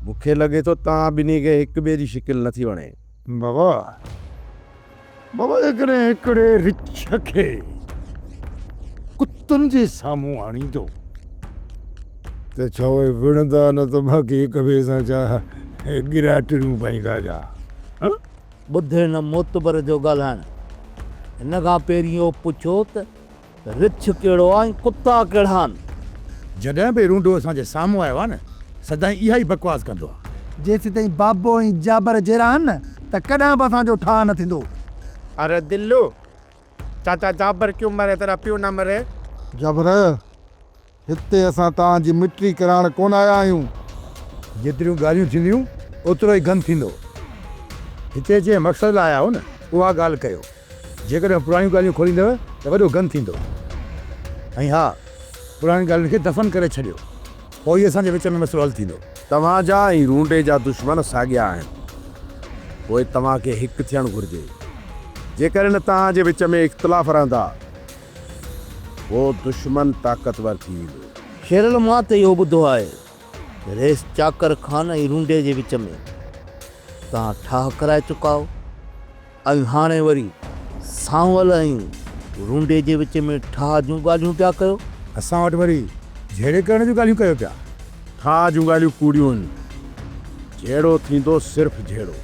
مون کي لڳي ٿو توهان ٻنهي کي هڪ ٻئي جي شڪل نٿي وڻي. بابا، بابا جيڪڏهن هڪڙي رڇ کي ڪتن جي سامهون آڻيندو ته ڇا اهي وڙهندا نه ته باقي هڪ ٻئي سان ڇا ڳراٽڙيون پائيندا ڇا؟ ٻڌ هن معتبر جو ڳالهائڻ. هن کان پهرين اهو پڇو ته رڇ ڪهڙو آ ۽ ڪتا ڪهڙا آهن؟ جڏهن به رونڊو اسان جي سامهون آيو آ نه سدائين اها ئي بڪواس ڪندو آ. جيسيتائين بابو ۽ جابر جيئرا آهن نه ته ڪڏهن به اسان جو ٺاهه نه ٿيندو. اري دلو! چاچا جابر ڪيون مري تيرا پيو نه مري. جابر! هتي اسان توهان جي مٽي ڪرائڻ ڪونه آيا آهيون. جيتريون ڳالهيون ٿينديون اوترو ئي گند ٿيندو. هتي جنهن مقصد لاء آيا آهيو نه اها ڳالهه ڪيو. جيڪڏهن پراڻيون ڳالهيون کوليندؤ ته وڏو گند ٿيندو. ۽ ها پراڻين ڳالهين کي دفن ڪري ڇڏيو. پوء ئي اسان جي وچ ۾ مسئلو حل ٿيندو. توهان جا ۽ رونڊي جا دشمن ساڳيا آهن. پوء توهان کي هڪ ٿيڻ گهرجي. جيڪڏهن توهان جي وچ ۾ اختلاف رهندا پوء دشمن طاقتور ٿي ويندو. شيرل مان ته اهو ٻڌو آهي ته رئيس چاڪر خان ۽ رونڊي جي وچ ۾ توهان ٺاهه ڪرائي چڪا آهو ۽ هاڻي وري سانول ۽ رونڊي جي وچ ۾ ٺاهه جون ڳالهيون پيا ڪيو. اسان وٽ وري جهيڙي ڪرڻ جون ڳالهيون ڪيو پيا. ٺاهه جون ڳالهيون ڪوڙيون آهن. جهيڙو ٿيندو صرف جهيڙو.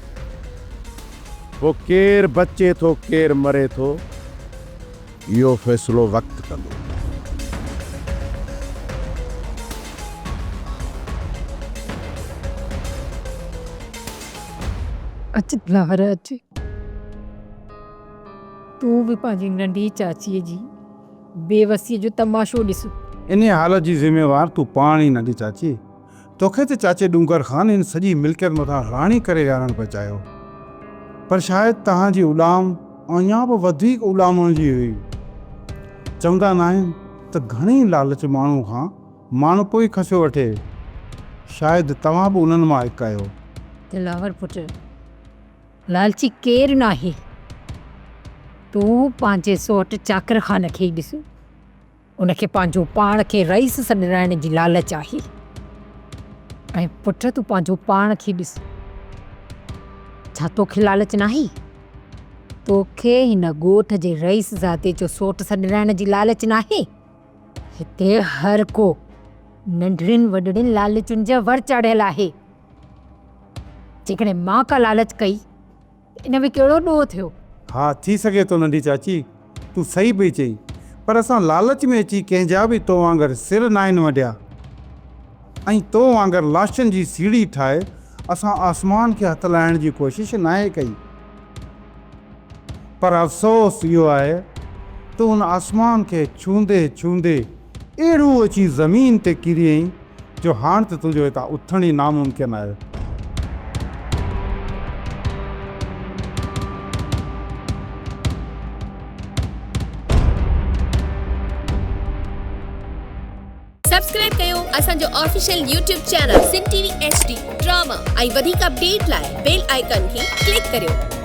پوء ڪير بچي ٿو ڪير مري ٿو. اهو فيصلو وقت ڪندو. اچ دلاور اچ. تون به پنهنجي ننڍي چاچيء جي بيوسيء جو تماشو ڏس. انهيء حالت جي ذميوار تون پاڻ ئي ننڍي چاچي. توکي ته چاچي ڏونگر خان هن سڄي ملڪيت مٿان راڻي ڪري ويهارڻ پئي چاهيو. پر شايد توهان جي اڏام اڃا به وڌيڪ اڏامڻ جي هئي. چوندا ناهن ته گهڻي لالچ ماڻهو کان ماڻهپو ئي کسيو وٺي. شايد توهان به انهن مان هڪ آهيو. دلاور پٽ، لالچي ڪير ناهي. تون پنهنجي سوٽ چاڪر خان کي ئي ڏس. ان کي پنهنجو پاڻ کي رئيس سڏرائڻ جي لالچ آهي ۽ پٽ تون پنهنجو پاڻ کي ڏس ڇا توکي لالچ ناهي؟ توکي هن ڳوٺ جي رئيس زادي جو سوٽ سڏرائڻ جي لالچ ناهي؟ هتي هر ڪو ننڍڙين وڏڙين لالچن جي ور چاڙهيل آهي. جيڪڏهن مان ڪا لالچ ڪئي ان ۾ ڪهڙو ڏوهه ٿيو؟ ها ٿي سگهي ٿو ننڍي چاچي، تون صحيح پئي چئين، پر اسان لالچ ۾ اچي ڪنهن جا به تو وانگر سر ناهن وڍيا ۽ تو وانگر لاشن جي سيڙهي ٺاهي اسان آسمان کي هٿ لائڻ جي ڪوشش ناهي ڪئي. پر افسوس اهو آهي ته ان آسمان کي ڇهندي ڇهندي اهڙو اچي زمين تي ڪريئين جو هاڻ ته تنهنجو هتان اٿڻ ئي ناممڪن آهي. سبسڪرائب ڪيو اسان جو official YouTube channel Sindh T V H D drama ۽ وڌيڪ اپڊيٽ لاء بيل آئيڪان کي ڪلڪ ڪريو.